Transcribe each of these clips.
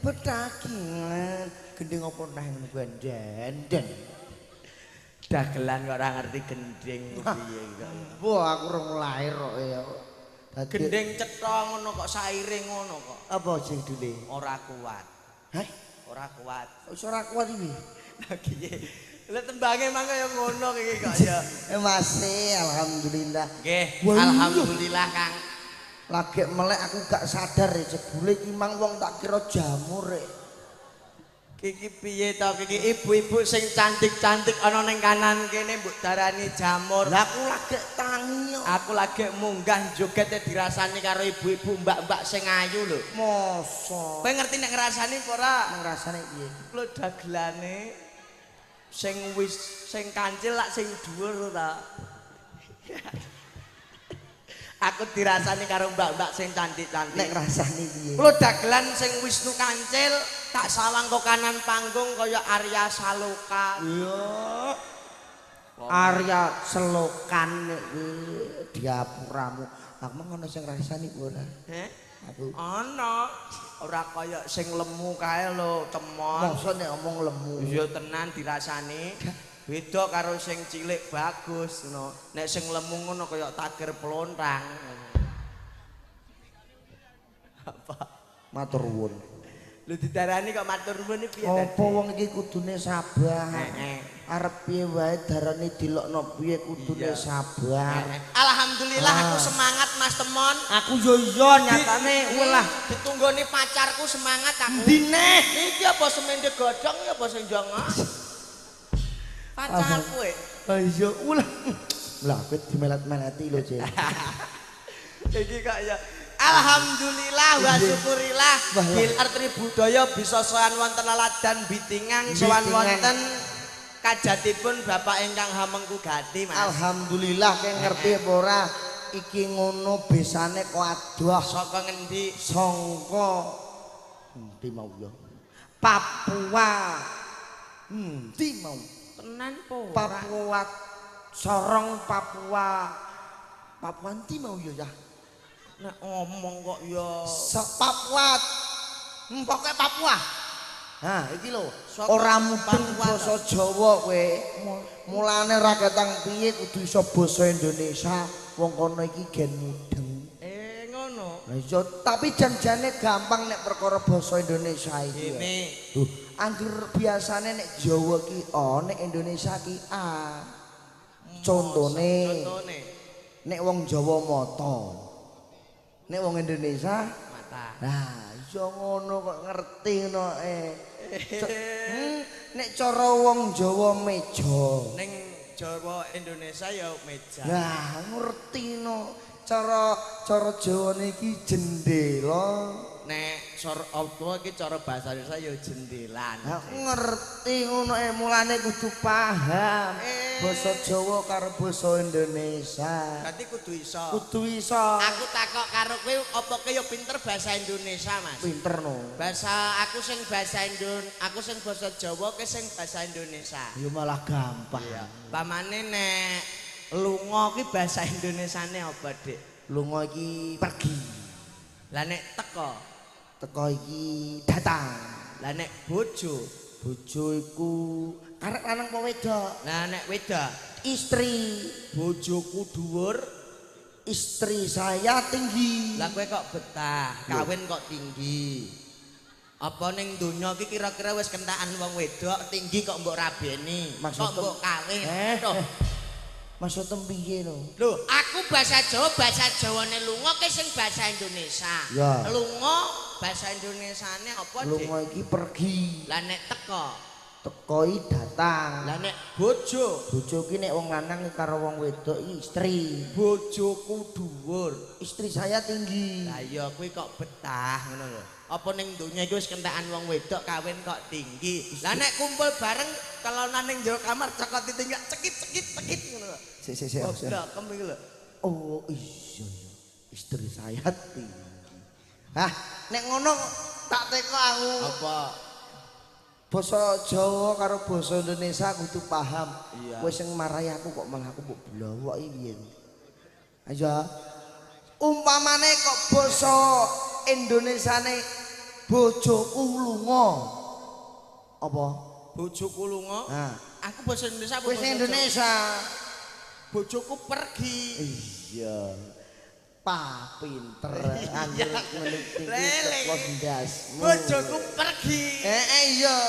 Betakingan gending apa neh ngono kuwi den. Dagelan kok ora ngerti gending piye kok. Wah, aku rong lahir kok ya. Gending cetha ngono kok saire ngono kok. Apa judule? Ora kuat. Hah? Ora kuat. Wis ora kuat iki. Lah piye? Lah tembange mang kaya ngono iki kok ya. Masih alhamdulillah. Nggih, alhamdulillah Kang. Lagi melek aku gak sadar ya jebule iki mang wong tak kira jamur rek. Iki piye to iki ibu-ibu sing cantik-cantik ana ning kanan kene mbok darani jamur. Lah aku lagi tangi kok. Aku lagi munggah jogete dirasani karo ibu-ibu mbak-mbak sing ayu lho. Mosok. Kowe ngerti nek ngrasani apa ora? Ngrasani piye? Lho dagelane sing wis sing kancil lak sing dhuwur ta. Aku dirasani karo mbak-mbak sing cantik-cantik. Nek ngrasani piye? Lho dagelan sing Wisnu Kancil tak sawang kok kanan panggung kaya Arya Saloka. Iya. Arya Selokan nek diapuramu. Aku mah ngono sing ngrasani ora? Heh? Aku ana. Ora kaya sing lemu kae lho, temon. Mosok nek omong lemu. Iya tenan dirasani. Beda karo sing cilik bagus ngono. Nek sing lemu ngono kaya takir plontang. Apa? Matur nuwun. Lho didarani kok matur nuwun iki piye ta? Apa wong iki kudune sabar. Heeh. Arep piye wae darane dilokno piye kudune sabar. Alhamdulillah aku semangat Mas Temon. Aku yo iya nyatane welah ditunggoni pacarku semangat aku. Endi neh? Iki apa semende godhong ya apa sing jongok? Pacarku e. Ha iya ulah. Lah kowe dimelet-meleti lho, Cek. Iki kok ya alhamdulillah wa syukurillah Gilar Tribudaya bisa sowan wonten laladan Bitingan, sowan wonten kajatipun Bapak ingkang hamengku gati, Mas. Alhamdulillah kowe ngerti apa ora iki ngono besane kok adoh. Saka ngendi? Sangka endi mau ya? Papua. Endi mau? Tenan po. Papua Sorong Papua. Papua endi mau ya? Nek ngomong kok ya Papua. Pokoke Papua. Ha, iki lho. Ora mudeng basa Jawa kowe. Mulane ra ketang piye kudu iso basa Indonesia. Wong kono iki gen mudeng. Ngono. Lah iya, tapi janjane gampang nek perkara basa Indonesia iki. Ngene. Duh, angger biasane nek Jawa ki O, nek Indonesia ki A. Contone. Nek wong Jawa mata. Nek wong Indonesia mata. Nah, iya ngono kok ngerti ngono Nek cara wong Jawa meja. Ning Jawa Indonesia ya meja. Nah, ngerti no. Cara Jawa niki jendela. Nek apa iki cara bahasa Indonesia ya jendelan. Nah, ngerti ngono mulane kudu paham. Basa Jawa karo basa Indonesia. Berarti kudu iso. Kudu iso. Aku takok karo kowe apa kowe ya pinter bahasa Indonesia, Mas? Pinter no. Bahasa aku sing bahasa aku sing basa Jawa kowe sing bahasa Indonesia. Ya malah gampang. Iya. Pamane nek lunga ki bahasa Indonesiane apa, Dik? Lunga iki pergi. Lah nek teko? Teko iki datang. Lah nek bojo? Bojo iku karek lanang apa wedok? Lah nek wedok? Istri. Bojoku dhuwur, istri saya tinggi. Lah kowe kok betah, kawin kok tinggi. Apa ning donya iki kira-kira wis kentakan wong wedok tinggi kok mbok rabeni, kok mbok kawin? Maksudnya piye lho? Lho, aku bahasa Jawa, bahasa Jawane lunga ki sing bahasa Indonesia. Ya. Lunga bahasa Indonesiane apa, Dik? Lunga iki pergi. Lah nek teko? Teko iki datang. Lah nek bojo? Bojo ki nek wong lanang karo wong wedok iki istri. Bojoku dhuwur, istri saya tinggi. Lah iya kuwi kok betah ngono lho. Apa ning donya iki wis kentakan wong wedok kawin kok tinggi. Lah nek kumpul bareng kelonan ning jero kamar cokot ditinggal cekit-cekit cekit ngono lho. Sik sik sik. Goblok iki lho. Oh iya iya. Istri saya tinggi. Hah, nek ngono tak teko aku. Apa? Basa Jawa karo basa Indonesia kudu paham. Iya. Kowe sing marahi aku kok malah aku mbok blowok iki piye. Ayo. Umpamane kok basa Indonesiane Bojoku lunga. Apa? Bojoku lunga? Ha. Aku basa Indonesia apa basa Indonesia? Bojoku pergi. Iya. Pa pinter anggere ngene iki ndasmu. Bojoku pergi. Iya.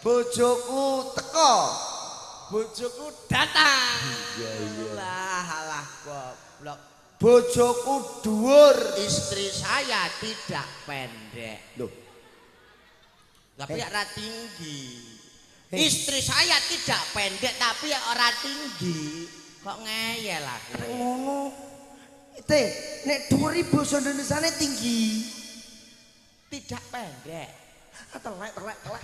Bojoku teko. Bojoku datang. Iya iya. Lah alah goblok. Bojoku dhuwur. Istri saya tidak pendek. Loh. Tapi ora tinggi. Istri saya tidak pendek tapi ora tinggi. Kok ngeyel aku. Ngono. Teh, nek dhuwur basa Indonesiane tinggi. Tidak pendek. Ah telek telek telek.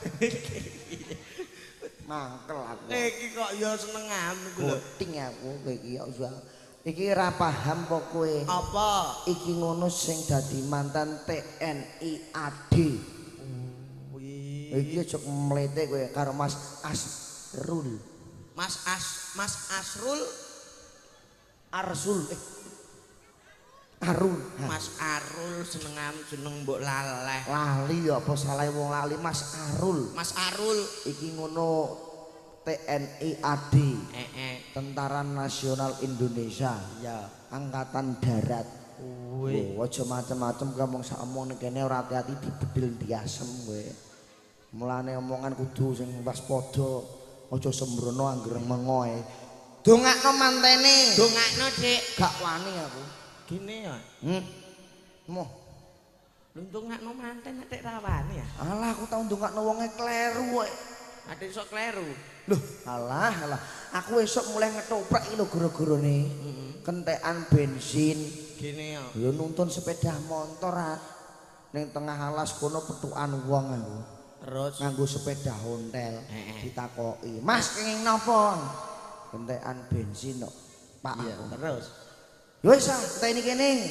Mangkel aku. Iki kok ya seneng iku lho. Goting aku kowe iki ya. Iki ora paham apa kowe? Apa? Iki ngono sing dadi mantan TNI AD. Iki aja mlete kowe karo Mas Asrul. Mas Asrul Arsul. Arul. Mas Arul senengam jeneng mbok laleh. Lali ya apa salahe wong lali Mas Arul. Mas Arul iki ngono TNI AD. Tentara Nasional Indonesia. Iya. Angkatan Darat. Kuwi. Aja macem-macem kamu sak omong kene ora ati-ati dibedil diasem kowe. Mulane omongan kudu sing waspada, aja sembrono anggere mengoe. Dongakno mantene. Dongakno, Dik. Gak wani aku. Gini ya. Moh. Lho ndongakno manten nek ra wani ya. Alah aku tau ndongakno wonge kleru kowe. Adik sok kleru. Loh, alah alah. Aku esuk mulai ngetoprak iki lho gara-garane. Kentekan bensin. Gini ya. Ya nuntun sepeda motor ah. Ning tengah alas kono petukan wong aku. Terus nganggo sepeda ontel ditakoki, "Mas kenging napa?" Kentekan bensin kok, Pak. Iya, terus. Ya wis ah, enteni kene.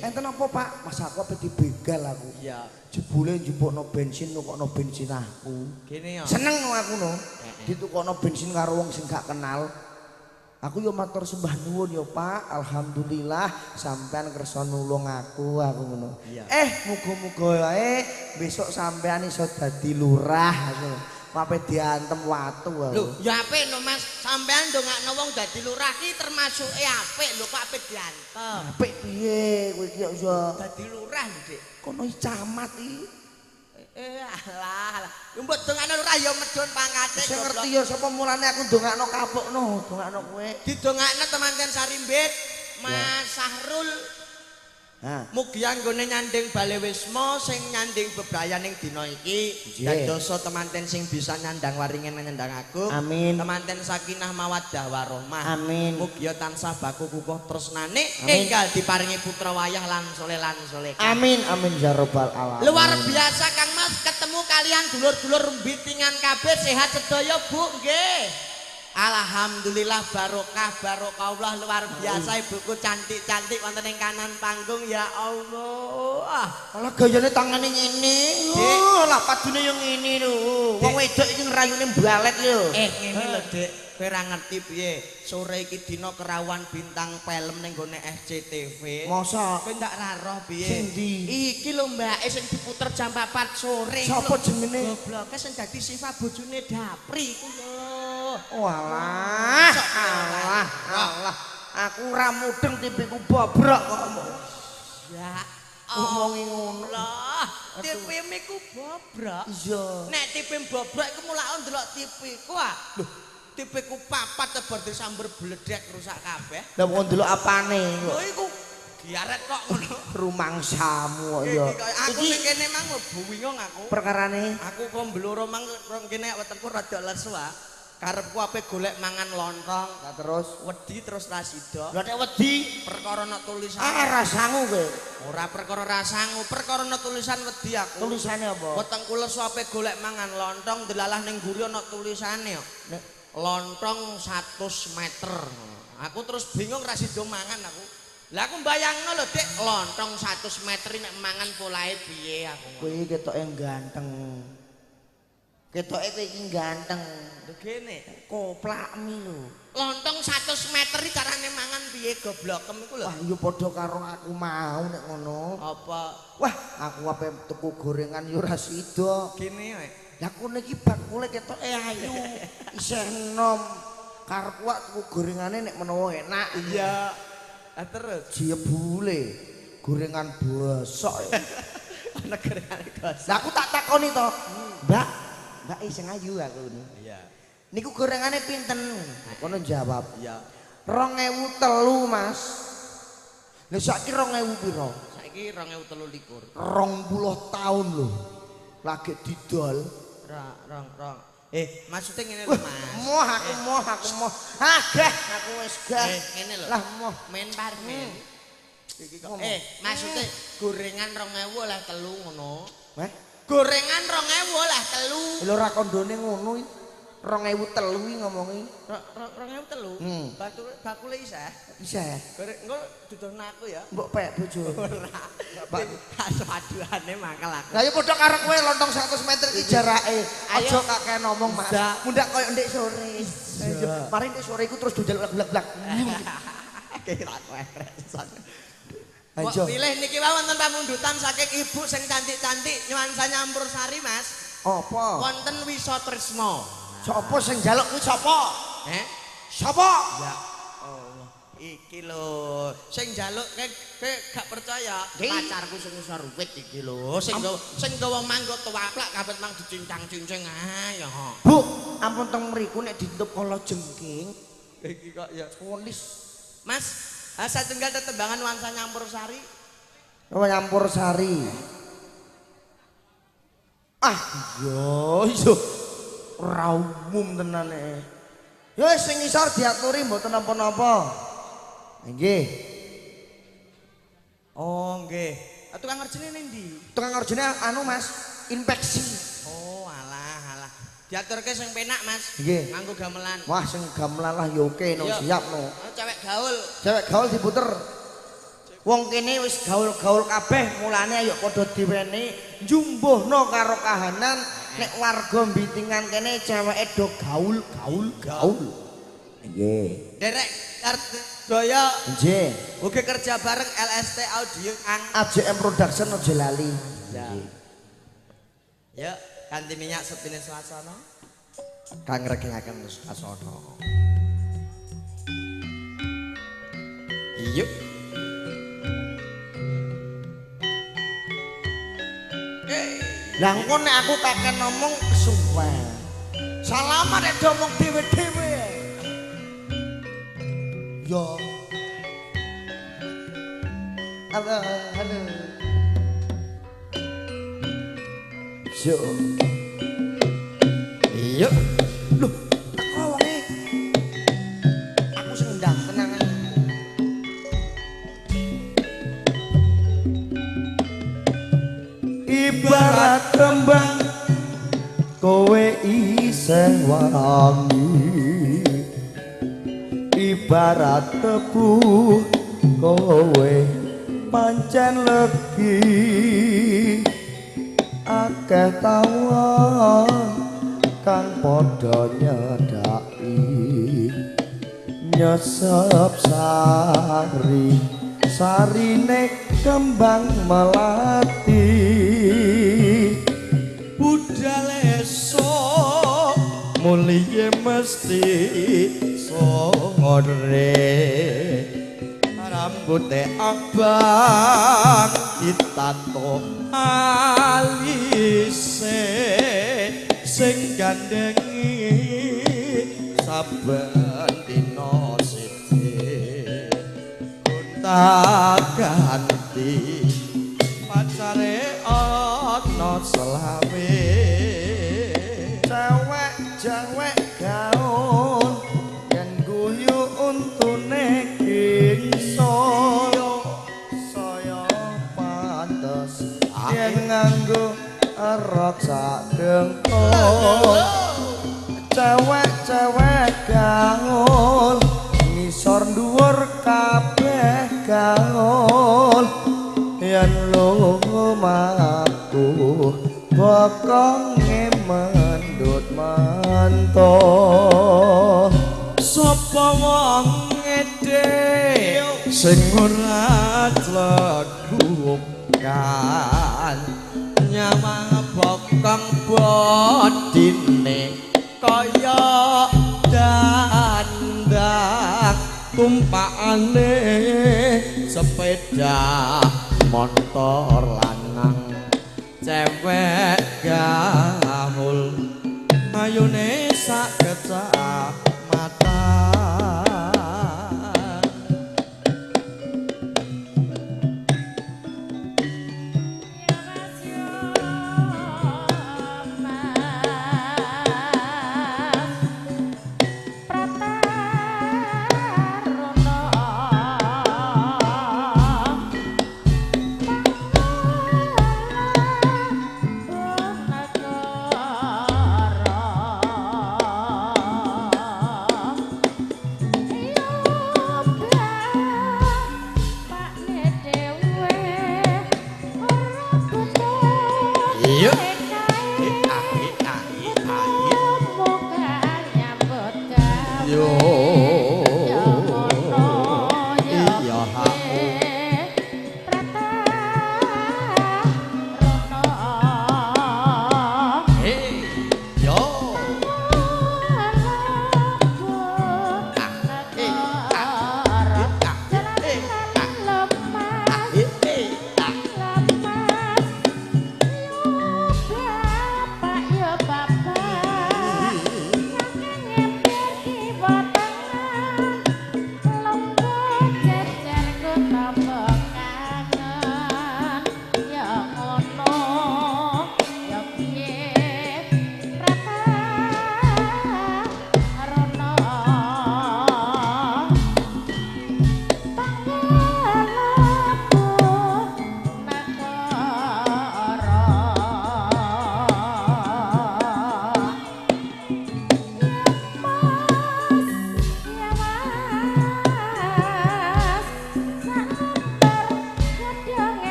Enten apa, Pak? Mas aku ape dibegal aku. Iya. Jebule njupukno bensin nukokno bensin aku. Gini ya. Seneng aku no. Ditukokno bensin karo wong sing gak kenal. Aku yo matur sembah nuwun yo Pak, alhamdulillah sampean kersa nulung aku ngono. Muga-muga wae besok sampean iso dadi lurah aku. Ape diantem watu aku. Lho, ya apik no Mas, sampean ndongakno wong dadi lurah ki termasuke apik lho kok ape diantem. Apik piye kowe iki kok iso dadi lurah lho, Dik. Kono camat iki. Alah, alah. Mbok dongakno lurah ya medhun pangkate. Sing ngerti ya sapa mulane aku ndongakno kapukno, ndongakno kowe. Didongakno temanten Sarimbit, Mas Sahrul. Mugi anggone nyanding Bale Wisma sing nyanding bebrayan ing dina iki dadosa temanten sing bisa nyandang waringin nyandang agung. Amin. Temanten sakinah mawaddah warahmah. Amin. Mugi tansah baku kukuh tresnane enggal diparingi putra wayah lan soleh lan solehah. Amin amin ya rabbal alamin. Luar biasa Kang Mas ketemu kalian dulur-dulur mbitingan kabeh sehat sedaya Bu nggih. Alhamdulillah barokah barokah Allah luar biasa ibuku cantik-cantik wonten ing kanan panggung ya Allah. Alah gayane tangane ngene. Oh, lah padune yo ngene lho. Wong wedok iki ngrayune balet lho. Ngene lho Dik, kowe ora ngerti piye. Sore iki dina kerawan bintang film ning gone SCTV. Masa kowe ndak ra roh piye? Sing ndi? Iki lho mbake sing diputer jam 4 sore. Sapa jenenge? Gobloke sing dadi Siva bojone Dapri iku lho. Walah, alah, alah. Aku ora mudeng TV-ku bobrok kok. Ya omongi ngono. Lah, TV-mu iku bobrok. Iya. Nek TV bobrok iku mulakon ndelok TV-ku ah. Lho, TV-ku papat tebar disamber bledek rusak kabeh. Lah kok ndelok apane kok? Lho iku giaret kok ngono. Rumangsamu kok ya. Aku ning kene mang bingung aku. Perkarane aku kok mbloro mang kene wetengku rada lesu ah. Karepku ape golek mangan lontong. Lah terus wedi terus ra sida. Lah nek wedi perkara ana tulisan. Ah ra sangu kowe. Ora perkara ra sangu, perkara ana tulisan wedi aku. Tulisane apa? Wetengku lesu ape golek mangan lontong delalah ning mburi ana tulisane kok. Nek lontong 100 meter. Aku terus bingung ra sida mangan aku. Lah aku mbayangno lho Dik, lontong 100 meter nek mangan polahe piye aku. Kowe ketoke ganteng. Ketoke kowe iki ganteng. Lho gene koplakmi lho. Lontong 100 meter iki carane mangan piye goblokem iku lho. Wah, ya padha karo aku mau nek ngono. Apa? Wah, aku ape tuku gorengan ya ora sida. Gene wae. Lah kono iki bakule ketoke ayu, isih enom. Karepku wak tuku gorengane nek menawa enak. Iya. Lah terus jebule gorengan bosok ya. Ana gorengane gosok. Lah aku tak takoni to. Mbak, Mbak sing ayu aku ngono. Iya. Niku gorengane pinten? Kono jawab. Iya. 2003, Mas. Lah saiki 2000 pira? Saiki 2023. 20 tahun lho. Lagi didol. Rong. Maksudnya ngene lho, Mas. Moh aku moh aku moh. Ah, gah, aku wis gah. Ngene lho. Lah moh. Men par men. Iki kok. Maksudnya gorengan 2000 oleh 3 ngono. Heh? Gorengan 2000 oleh 3. Lho ora kondone ngono iki. 2003 iki ngomongi. 2003. Bakule isih. Isih. Goreng engko dudohno aku ya. Mbok pek bojo. Ora. Mbak aduhane mangkel aku. Lah ya padha karo kowe lontong 100 meter iki jarake. Aja kakean ngomong, Mas. Mundak koyo ndek sore. Iya. Mari ndek sore iku terus njaluk blak-blak. Kira aku pilih niki wae wonten pamundutan saking ibu sing cantik-cantik nuansa nyampur sari, Mas. Apa? Wonten Wisa Trisna. Sapa sing njaluk kuwi sapa? Heh? Sapa? Ya Allah. Iki lho, sing njaluk kowe gak percaya, pacarku sing iso ruwet iki lho, sing gawa mangga tuwaplak kabeh mang dicincang-cincing ae ya. Bu, ampun teng mriku nek ditutup kala jengking. Iki kok ya polis. Mas, satunggal tetembangan nuansa nyampur sari. Oh, nyampur sari. Ah, iya iya. Ora umum tenane. Ya wis sing ngisor diaturi mboten napa-napa. Nggih. Oh, nggih. Tukang ngerjene ning ndi? Tukang ngerjene anu, Mas, infeksi. Oh, alah, alah. Diaturke sing penak, Mas. Nggih. Nganggo gamelan. Wah, sing gamelan lah ya oke no, siap no. Cewek gaul. Cewek gaul diputer. Wong kene wis gaul-gaul kabeh, mulane ayo padha diweni njumbuhno karo kahanan nek warga Bitingan kene ceweke do gaul gaul gaul. Nggih. Derek Daya. Nggih. Ugi kerja bareng LST Audio Kang AJM Production aja lali. Ya. Ya, ganti minyak sepine suasana. Kang regengaken suasana. Yuk. Lah engko nek aku kakek ngomong kesuwen. Salaman nek diomong dhewe-dhewe. Yo. Halo, halo. Yo. Yuk. Loh, teko wonge. Aku sing ndang tenangan. Ibarat kembang kowe isih wangi, ibarat tebu kowe pancen legi, akeh tawon kang padha nyedhaki, nyesep sari sarine kembang melati. Budal esuk mulihe mesti sore, rambute abang ditato alise, sing gandhengi saben dina sithik ganti pacare ana selawe. Cewek-cewek gaul yen guyu untune kingsol, saya pantes yen nganggo rok sak dengkul. Cewek-cewek gaul ngisor dhuwur kabeh gaul, yen lumaku bokonge mendul. Yanto sapa wong ngede sing ora tlegukan nyawang bokong bodine kaya dandang tumpakane sepeda motor lanang cewek gaul ayune sak kecamatan.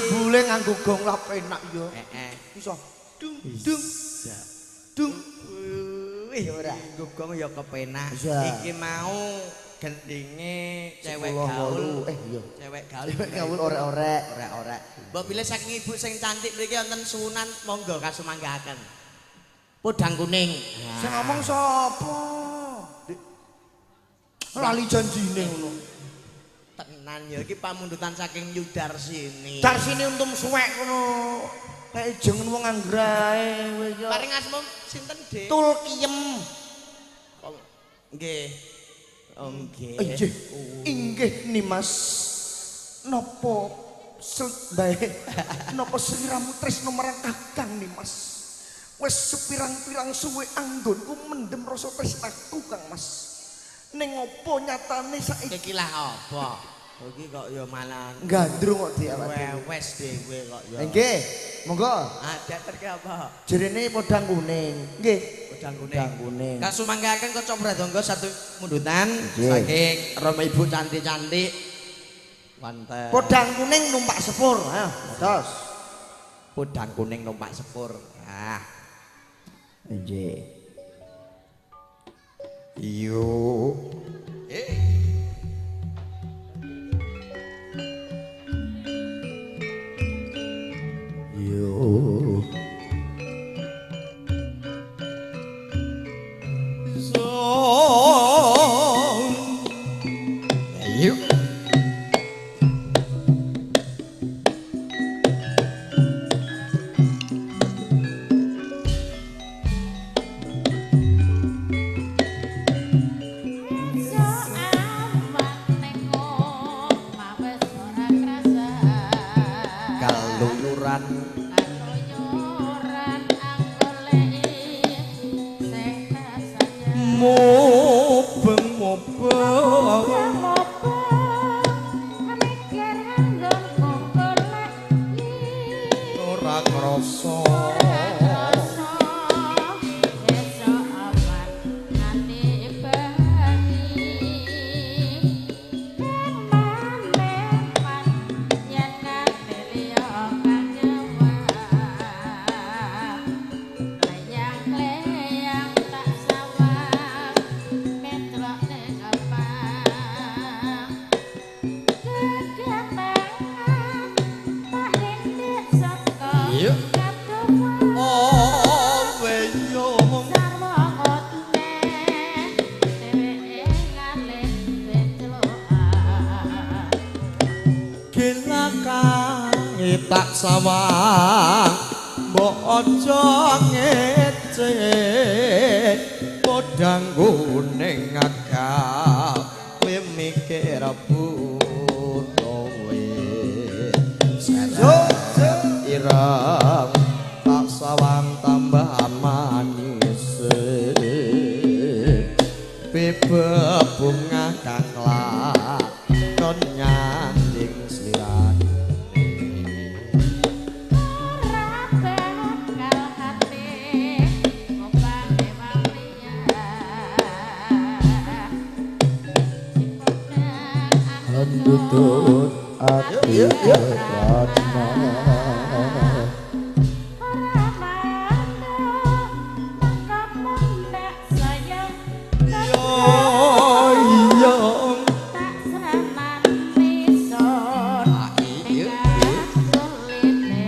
Jebule nganggo gong lha penak ya. Heeh. Iso dung dung dung. Wih ora nganggo gong ya kepenak. Iki mau gendinge cewek gaul. Iya. Cewek gaul. Cewek gaul orek-orek, orek-orek. Mbok bilih saking ibu sing cantik mriki wonten suwunan monggo kasumanggaaken. Podang kuning. Sing ngomong sapa? Lali janjine ngono. Tenan ya iki pamundutan saking Yudarsini. Darsini untum suwek ngono. Nek jeneng wong anggrae kowe iki. Paring asma sinten, Dik? Tulkiem. Nggih. Oh nggih. Inggih. Inggih Nimas. Napa bae napa sliramu tresno marang Kakang Nimas? Wis sepirang-pirang suwe anggonku mendem rasa tresnaku Kang Mas. Ning opo nyatane saiki iki lah apa? Iki kok ya malah gandrung kok di awak dhewe. Wes dhewe kok ya. Nggih, monggo. Ah, terke apa? Jerene podang kuning. Nggih, podang kuning. Podang kuning. Kasumanggaken kaca pradangga satu mundutan saking Rama Ibu cantik-cantik. Wonten. Podang kuning numpak sepur. Ayo, terus. Podang kuning numpak sepur. Ah. Nggih. Yo. Yo. So. Yo. tak sawang mbok aja ngece podang kuning agak kowe mikir butuhe seret ireng tak sawang tambah manis bebunga kang lakon nyanding slirane ora bakal ate ngopane wong liya Ndutut ati krana ora mantuk kamundak sayang iya tak senan mison kulite beto sinten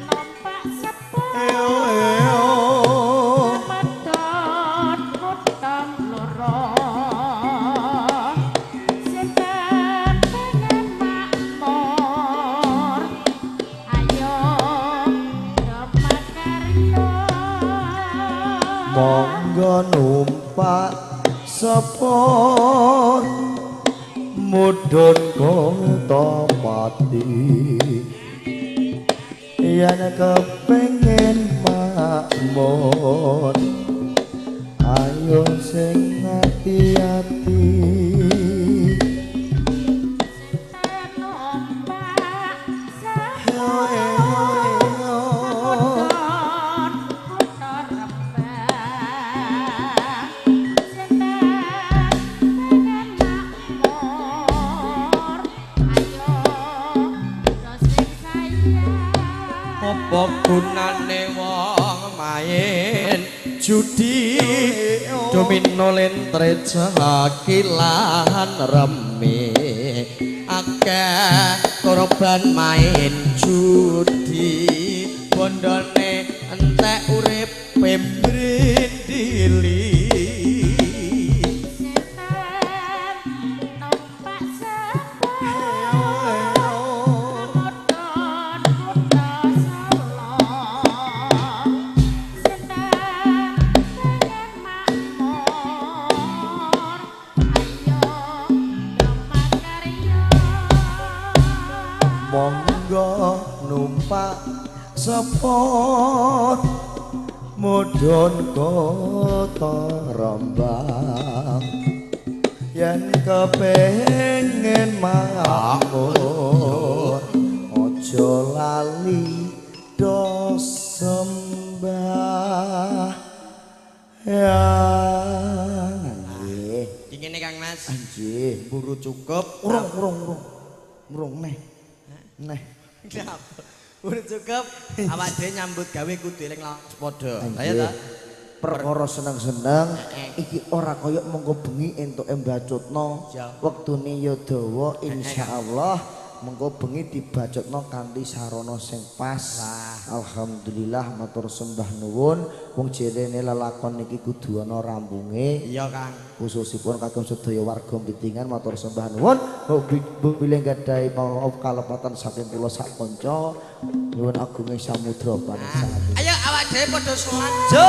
numpak sepur medhot kutang loro sinten pengen makmur ayo do makarya monggo numpak sepur mudhun kota Pati yen kepengin makmur ayo sing ati-ati sinten numpak sepur mudhun kutha Rembang sinten pengen makmur ayo do sing sayang apa gunane wong main judi domino lentre cakilan remi akeh korban main judi bondone entek uripe mrindili sinten numpak sepur mudhun kutha Solo sinten pengen makmur ayo do makarya monggo numpak sepur mudhun kota Rembang yen kepengin makmur aja lali do sembah ya nggih Iki ngene Kang Mas. nggih Buru cukup. urung urung urung urung neh neh Kenapa? Buru cukup. Awak dhewe nyambut gawe kudu eling waspada. Ayo ta. Perkara seneng-seneng iki ora kaya mengko bengi entuke mbacutno wektune ya dawa insyaallah mengko bengi dibacutno kanthi sarana sing pas. Alhamdulillah matur sembah nuwun wong jerene lelakon niki kudu ana rampunge. Iya Kang. Khususipun kagem sedaya warga Bitingan matur sembah nuwun bilih gadhahi maaf kalepatan saking kula sak kanca nyuwun agunge samudra paring. Ayo awak dhewe padha sowan. Jo.